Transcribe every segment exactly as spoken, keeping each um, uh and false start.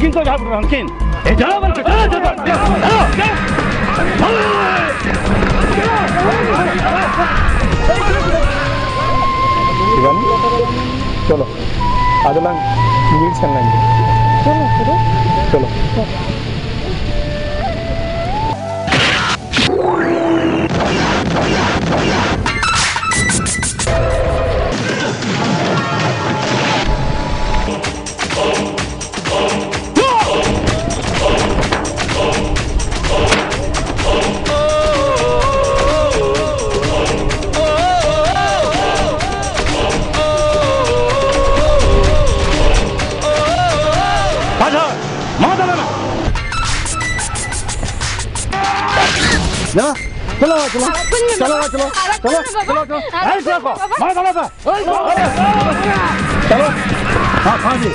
ᱩᱱᱠᱩ ᱡᱟᱦᱟᱸ ᱵᱩᱨᱩ ᱦᱟᱱᱠᱤᱱ, ᱮ, ᱪᱟᱞᱟᱣ ᱵᱚᱱ ᱪᱟᱞᱟᱣ, ᱪᱟᱞᱟᱣ, ᱪᱟᱞᱟᱣ, ᱪᱟᱞᱟᱣ᱾ ᱪᱚᱞᱚ, ᱟᱫᱚ ᱞᱟᱝ ᱧᱤᱨ ᱥᱮᱱ ᱞᱮᱱ ᱜᱮ᱾ ᱪᱚᱞᱚ, ᱪᱚᱞᱚ᱾ ᱪᱚᱞᱚ᱾ ᱯᱟᱞᱦᱟ, ᱢᱟ ᱫᱟᱞᱟᱱᱟ᱾ ᱪᱚᱞᱚ, ᱪᱚᱞᱚ, ᱪᱚᱞᱚ, ᱪᱚᱞᱚ, ᱪᱚᱞᱚ, ᱪᱚᱞᱚ, ᱪᱚᱞᱚ, ᱪᱚᱞᱚ, ᱪᱚᱞᱚ, ᱪᱚᱞᱚ, ᱦᱮᱸ, ᱪᱚᱞᱚ, ᱢᱟ ᱫᱟᱞᱟᱱᱟ᱾ ᱪᱚᱞᱚ᱾ ᱦᱟᱸ, ᱦᱟᱸ ᱡᱤ᱾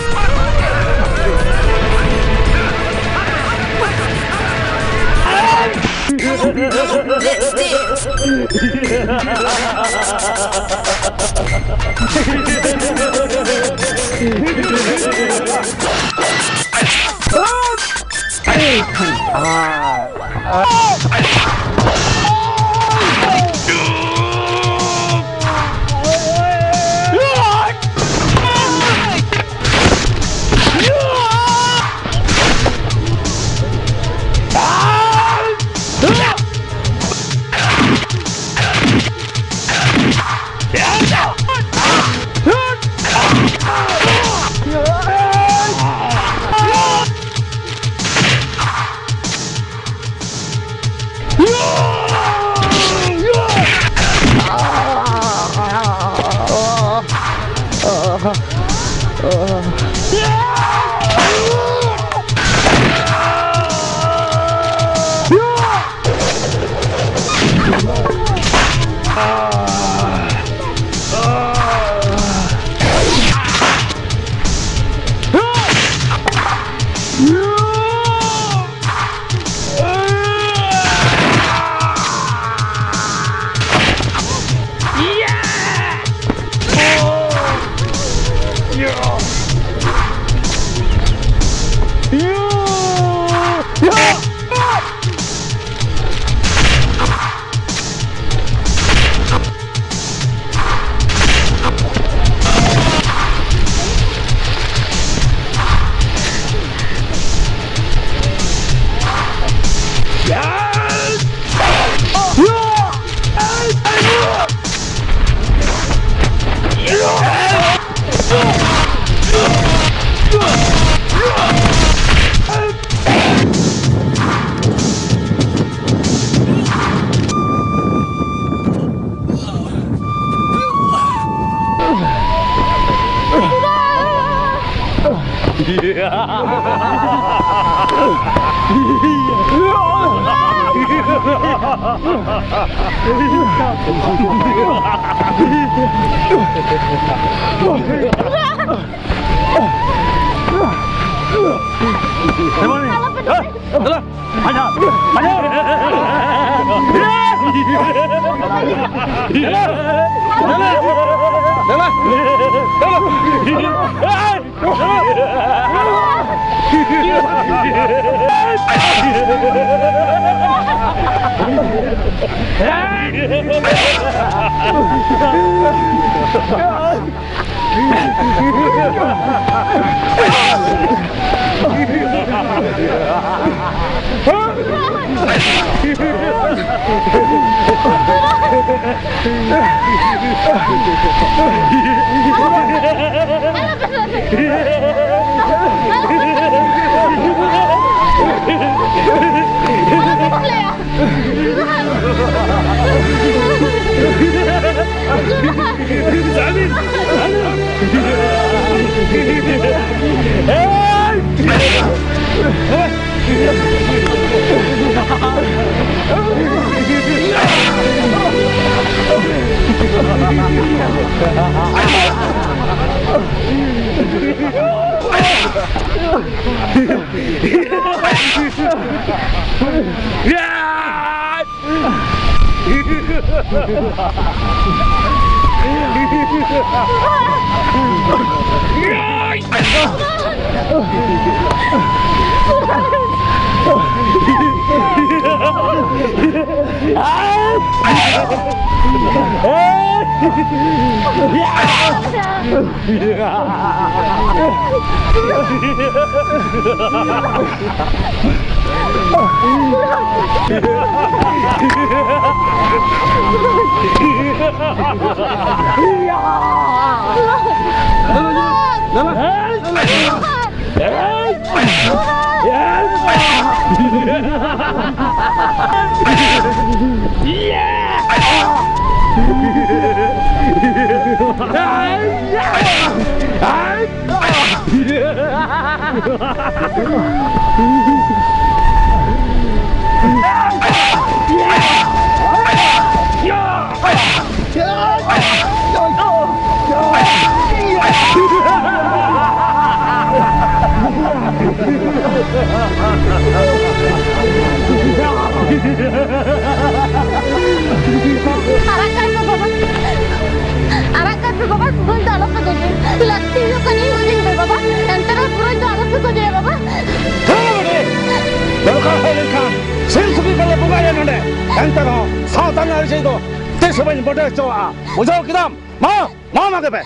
ᱮᱱᱛᱮ ᱨᱮᱦᱚᱸ ᱥᱟᱶᱛᱟ ᱨᱮᱱᱟᱜ ᱟᱹᱨᱤᱪᱟᱹᱞᱤ ᱫᱚ ᱛᱤᱥ ᱦᱚᱸ ᱵᱟᱹᱧ ᱵᱚᱰᱮ ᱦᱚᱪᱚᱣᱟᱜᱼᱟ᱾ ᱵᱩᱡᱷᱟᱹᱣ ᱠᱮᱫᱟᱢ? ᱢᱟ, ᱢᱟ, ᱢᱟ ᱜᱮ ᱯᱮ᱾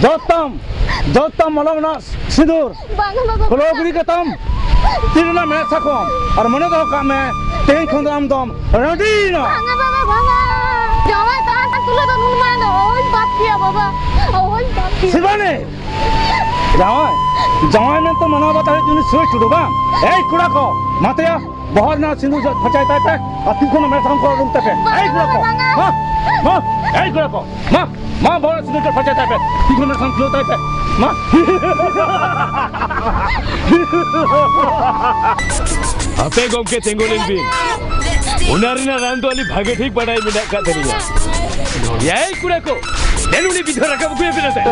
ᱫᱚ ᱛᱟᱢ, ᱫᱚ ᱛᱟᱢ ᱢᱚᱞᱚᱝ ᱨᱮᱱᱟᱜ ᱥᱤᱸᱫᱩᱨ᱾ ᱵᱟᱝᱟ ᱵᱟᱵᱟ, ᱠᱷᱩᱞᱟᱹᱣ ᱵᱟᱝᱟ᱾ ᱜᱤᱰᱤ ᱠᱟᱛᱟᱢ ᱛᱤ ᱨᱮᱱᱟᱜ ᱢᱮᱬᱦᱮᱫ ᱥᱟᱠᱚᱢ᱾ ᱟᱨ ᱢᱚᱱᱮ ᱫᱚᱦᱚ ᱠᱟᱜ ᱢᱮ, ᱛᱮᱦᱮᱧ ᱠᱷᱚᱱ ᱫᱚ ᱟᱢ ᱫᱚᱢ ᱨᱟᱺᱰᱤᱭᱮᱱᱟ᱾ ᱵᱟᱝᱟ ᱵᱟᱵᱟ, ᱵᱟᱝᱟ᱾ ᱡᱟᱶᱟᱭ ᱛᱟᱦᱮᱱ ᱛᱩᱞᱟᱹ ᱫᱚ ᱱᱩᱱ ᱢᱟᱨᱟᱝ ᱫᱚ ᱚᱦᱚᱧ ᱯᱟᱯ ᱠᱮᱭᱟ ᱵᱟᱵᱟ, ᱚᱦᱚᱧ ᱯᱟᱯ ᱠᱮᱭᱟ᱾ ᱥᱤᱵᱟᱱᱤ! ᱡᱟᱶᱟᱭ, ᱡᱟᱶᱟᱭ ᱢᱮᱱᱛᱮ ᱢᱟᱱᱟᱣ ᱵᱟᱛᱟᱣ ᱦᱩᱭᱩᱜ ᱩᱱᱤ ᱥᱩᱨᱟᱹᱭ ᱴᱩᱰᱩ ᱵᱟᱝ? ᱮᱭ ᱠᱚᱲᱟ ᱠᱚ, ᱢᱟᱛᱮᱭᱟ, ᱵᱚᱦᱚᱜ ᱨᱮᱱᱟᱜ ᱥᱤᱸᱫᱩᱨ ᱡᱚᱜ ᱯᱷᱟᱨᱪᱟᱭ ᱛᱟᱭ ᱯᱮ, ᱟᱨ ᱛᱤ ᱠᱷᱚᱱ ᱢᱮᱬᱦᱮᱫ ᱥᱟᱠᱚᱢ ᱠᱷᱩᱞᱟᱹᱣ ᱩᱰᱩᱠ ᱛᱟᱯᱮ᱾ ᱵᱟᱝᱟ, ᱮᱭ ᱠᱚᱲᱟ ᱠᱚ, ᱵᱟᱝᱟ᱾ ᱢᱟ, ᱢᱟ, ᱮᱭ ᱠᱚᱲᱟ ᱠᱚ, ᱢᱟ, ᱢᱟ, ᱵᱚᱦᱚᱜ ᱨᱮ ᱥᱤᱸᱫᱩᱨ ᱡᱚᱜ ᱯᱷᱟᱨᱪᱟᱭ ᱛᱟᱭ ᱯᱮ, ᱛᱤ ᱠᱷᱚᱱ ᱢᱮᱬᱦᱮᱫ ᱥᱟᱠᱚᱢ ᱠᱷᱩᱞᱟᱹᱣ ᱛᱟᱭ ᱯᱮ, ᱢᱟ᱾ ᱦᱟᱯᱮ ᱜᱚᱢᱠᱮ, ᱛᱤᱸᱜᱩ ᱞᱮᱱ ᱵᱤᱱ᱾ ᱚᱱᱟ ᱨᱮᱱᱟᱜ ᱨᱟᱱ ᱫᱚ ᱟᱹᱞᱤᱧ ᱵᱷᱟᱜᱮ ᱴᱷᱤᱠ ᱵᱟᱰᱟᱭ ᱢᱮᱱᱟᱜ ᱟᱠᱟᱫ ᱛᱟᱹᱞᱤᱧᱟ᱾ ᱮᱭ ᱠᱚᱲᱟ ᱠᱚ, ᱫᱮᱱ ᱩᱱᱤ ᱵᱤᱫᱷᱣᱟ ᱨᱟᱠᱟᱵ ᱟᱹᱜᱩᱭᱮ ᱯᱮ ᱱᱚᱛᱮ᱾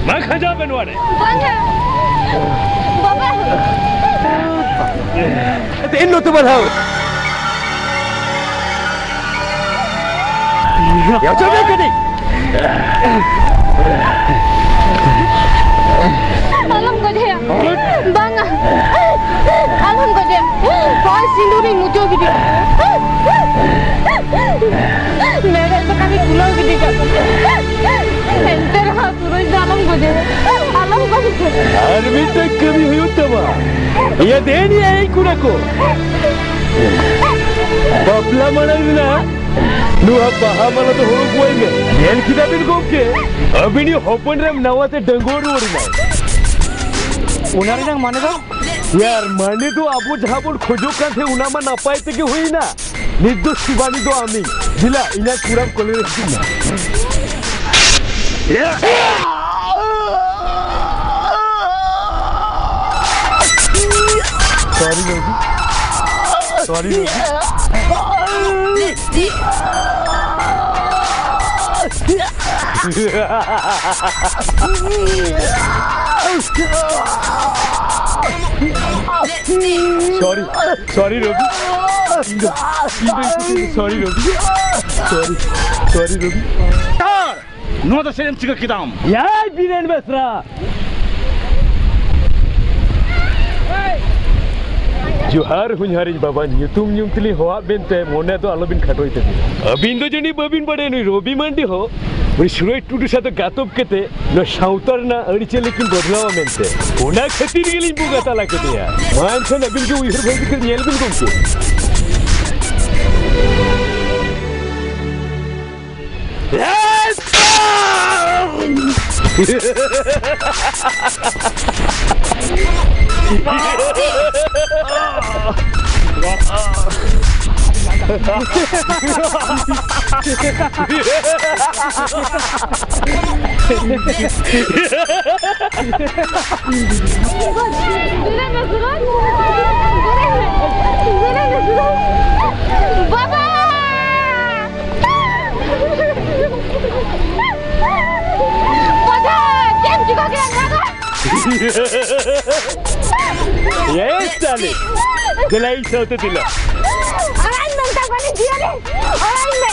ᱢᱟ ᱠᱷᱟᱸᱡᱟᱣ ᱯᱮ ᱱᱚᱣᱟ ᱨᱮ᱾ ᱵᱟᱝᱟ᱾ ᱵᱟᱵᱟ᱾ ᱫᱮᱱ ᱱᱚᱛᱮ ᱵᱟᱲᱦᱟᱣ᱾ ᱭᱟ, ᱪᱚᱵᱮ ᱠᱟᱹᱴᱤᱡ᱾ ᱟᱞᱚᱢ ᱜᱚᱡᱮᱭᱟ᱾ ᱵᱟᱝᱟ᱾ ᱟᱞᱚᱢ ᱜᱚᱡᱮᱭᱟ᱾ ᱦᱳᱭ, ᱥᱤᱸᱫᱩᱨᱤᱧ ᱢᱩᱪᱟᱹᱫ ᱜᱤᱰᱤ ᱠᱟᱜᱼᱟ᱾ ᱢᱮᱲᱦᱮᱫ ᱥᱟᱠᱟᱢᱤᱧ ᱠᱷᱩᱞᱟᱹᱣ ᱜᱤᱰᱤ ᱠᱟᱜ ᱠᱟᱱᱟ᱾ ᱮᱱᱛᱮ ᱨᱮᱦᱚᱸ ᱥᱩᱨᱚᱡᱽ ᱫᱚ ᱟᱞᱚᱢ ᱜᱚᱡᱮᱭᱟ᱾ ᱟᱞᱚᱢ ᱜᱚᱡᱮᱭᱟ᱾ ᱟᱨ ᱢᱤᱫᱴᱟᱝ ᱠᱟᱹᱢᱤ ᱦᱩᱭᱩᱜ ᱛᱟᱢᱟ᱾ ᱤᱭᱟᱹ ᱫᱮᱱ ᱭᱟ, ᱮᱭ ᱠᱚᱲᱟ ᱠᱚ᱾ ᱵᱟᱯᱞᱟ ᱢᱟᱲᱟᱝ ᱨᱮᱱᱟᱜ ᱱᱚᱣᱟ ᱵᱟᱦᱟ ᱢᱟᱞᱟ ᱫᱚ ᱦᱚᱨᱚᱜ ᱟᱭ ᱢᱮ᱾ ᱧᱮᱞ ᱠᱮᱫᱟ ᱵᱤᱱ ᱜᱚᱢᱠᱮ, ᱟᱹᱵᱤᱱᱤᱡ ᱦᱚᱯᱚᱱ ᱨᱮᱢ ᱱᱟᱣᱟ ᱛᱮ ᱰᱟᱺᱜᱩᱣᱟᱹ ᱨᱩᱣᱟᱹᱲ ᱮᱱᱟᱭ᱾ ᱚᱱᱟ ᱨᱮᱱᱟᱜ ᱢᱟᱱᱮ ᱫᱚ? ᱭᱟᱨ, ᱢᱟᱱᱮ ᱫᱚ ᱟᱵᱚ ᱡᱟᱦᱟᱸ ᱵᱚᱱ ᱠᱷᱚᱡᱚᱜ ᱠᱟᱱ ᱛᱟᱦᱮᱸ, ᱚᱱᱟ ᱢᱟ ᱱᱟᱯᱟᱭ ᱛᱮᱜᱮ ᱦᱩᱭ ᱮᱱᱟ᱾ ᱱᱤᱛ ᱫᱚ ᱥᱤᱵᱟᱱᱤ ᱫᱚ ᱟᱢᱤᱧ᱾ ᱫᱮᱞᱟ, ᱤᱧᱟᱹᱜ ᱠᱩᱲᱟᱢ ᱠᱚᱞᱮ ᱨᱮ ᱦᱤᱡᱩᱜ ᱢᱮ᱾ Sorry, baby. Sorry, baby. Sorry, sorry, রবি। কিন্তু, কিন্তু একটু কিন্তু sorry, রবি। Sorry, sorry, রবি। ᱱᱚᱣᱟ ᱫᱚ ᱪᱮᱫ ᱮᱢ ᱪᱤᱠᱟᱹ ᱠᱮᱫᱟᱢ? ᱮᱭ ᱵᱤᱨᱮᱱ ᱵᱮᱥᱨᱟ, ᱡᱚᱦᱟᱨ ᱦᱚᱧᱦᱟᱨᱤᱧ ᱵᱟᱵᱟ, ᱧᱩᱛᱩᱢ ᱧᱩᱢ ᱛᱮᱞᱤᱧ ᱦᱚᱦᱚᱣᱟᱫ ᱵᱮᱱᱛᱮ ᱢᱚᱱᱮ ᱫᱚ ᱟᱞᱚᱵᱤᱱ ᱠᱷᱟᱴᱚᱭ ᱛᱟᱹᱵᱤᱱᱟ᱾ ᱟᱹᱵᱤᱱ ᱫᱚ ᱡᱟᱹᱱᱤᱡ ᱵᱟᱹᱵᱤᱱ ᱵᱟᱲᱟᱭᱟ, ᱱᱩᱭ ᱨᱚᱵᱤ ᱢᱟᱱᱰᱤ ᱦᱚᱸ ᱩᱱᱤ ᱥᱩᱨᱚᱡᱽ ᱴᱩᱰᱩ ᱥᱟᱶᱛᱮ ᱜᱟᱛᱚᱠ ᱠᱟᱛᱮ ᱱᱚᱣᱟ ᱥᱟᱶᱛᱟ ᱨᱮᱱᱟᱜ ᱟᱹᱨᱤᱪᱟᱹᱞᱤ ᱠᱤᱱ ᱵᱚᱫᱞᱟᱣᱟ ᱢᱮᱱᱛᱮ᱾ ᱚᱱᱟ ᱠᱷᱟᱹᱛᱤᱨ ᱜᱮᱞᱤᱧ ᱵᱚᱸᱜᱟ ᱛᱟᱞᱟ ᱠᱮᱫᱮᱭᱟ᱾ ᱢᱟ ᱮᱱᱠᱷᱟᱱ ᱟᱹᱵᱤᱱ ᱜᱮ ᱩᱭᱦᱟᱹᱨ ᱵᱷᱟᱹᱵᱤ ᱠᱟᱛᱮ ᱧᱮᱞ ᱵᱤᱱ ᱜᱚᱢᱠᱮ᱾ ᱵᱟᱵᱟ! ᱵᱟᱵᱟ! ᱪᱮᱫ ᱮᱢ ᱪᱤᱠᱟᱹ ᱠᱮᱫᱟ ᱱᱚᱣᱟ ᱫᱚ? ᱮᱭ ᱥᱟᱞᱤ, ᱫᱮᱞᱟ ᱤᱧ ᱥᱟᱶᱛᱮ ᱫᱮᱞᱟ᱾ ᱟᱲᱟᱜ ᱢᱮ ᱢᱮᱛᱟ ᱠᱚᱣᱟᱞᱤᱧ ᱡᱤᱭᱟᱹᱞᱤ, ᱟᱲᱟᱜ ᱢᱮ᱾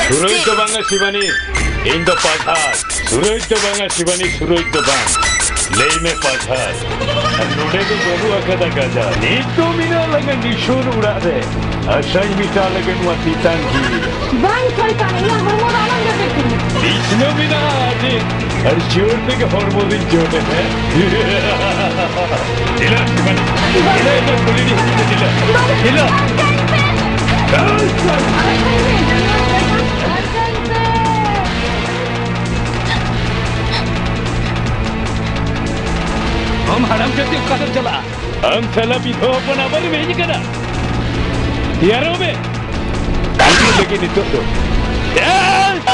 ᱥᱩᱨᱟᱡᱽ ᱫᱚ ᱵᱟᱝᱟ ᱥᱤᱵᱟᱱᱤ, ᱤᱧ ᱫᱚ ᱯᱟᱡᱷᱟᱲ᱾ ᱥᱩᱨᱟᱡᱽ ᱫᱚ ᱵᱟᱝᱟ ᱥᱤᱵᱟᱱᱤ, ᱥᱩᱨᱟᱡᱽ ᱫᱚ ᱵᱟᱝ᱾ ᱞᱟᱹᱭ ᱢᱮ ᱯᱟᱡᱷᱟᱲ, ᱟᱨ ᱱᱚᱰᱮ ᱫᱚ ᱵᱟᱹᱱᱩᱜ ᱟᱠᱟᱫᱟ ᱜᱟᱡᱟᱲ᱾ ᱱᱤᱛ ᱫᱚ ᱢᱮᱱᱟᱜ ᱞᱟᱝᱟ ᱱᱤᱥᱩᱱ ᱚᱲᱟᱜ ᱨᱮ᱾ ᱟᱥᱟᱧ ᱢᱮᱴᱟᱣ ᱞᱟᱹᱜᱤᱫ ᱱᱚᱣᱟ ᱛᱤᱛᱟᱝ ᱜᱤᱨᱟᱹ᱾ ᱵᱟᱝ ᱥᱚᱭᱛᱟᱱ, ᱤᱧᱟᱜ ᱦᱚᱲᱢᱚ ᱫᱚ ᱟᱞᱚᱢ ᱡᱚᱴᱮᱫ ᱛᱤᱧᱟ᱾ ᱵᱤᱪᱷᱱᱟᱹ ᱢᱮᱱᱟᱜᱼᱟ ᱟᱨ ᱪᱮᱫ? ᱟᱨ ᱡᱳᱨ ᱛᱮᱜᱮ ᱦᱚᱲᱢᱚ ᱫᱚᱧ ᱡᱚᱴᱮᱫ, ᱦᱮᱸ? ᱫᱮᱞᱟ, ᱥᱤᱵᱟᱱᱤ᱾ ᱫᱮᱞᱟ, ᱤᱧᱟᱜ ᱠᱩᱞᱤ ᱨᱤᱧ ᱦᱤᱡᱩᱜ ᱢᱮ, ᱫᱮᱞᱟ᱾ ᱫᱮᱞᱟ᱾ ᱫᱮᱞᱟ᱾ ᱟᱢ ᱦᱟᱲᱟᱢ ᱡᱟᱹᱛᱤ ᱚᱠᱟ ᱥᱮᱫ ᱪᱟᱞᱟᱜᱼᱟ? ᱟᱢ ᱥᱟᱞᱟ ᱵᱤᱫᱷᱚ ᱦᱚᱯᱚᱱ ᱟᱵᱟᱨ ᱮᱢ ᱦᱮᱡ ᱟᱠᱟᱱᱟ? ᱛᱮᱭᱟᱨᱚᱜ ᱢᱮ᱾ ᱦᱤᱡᱩᱜ ᱞᱟᱹᱜᱤᱫ ᱱᱤᱛᱚᱜ ᱫᱚ᱾ ᱪᱟᱞ!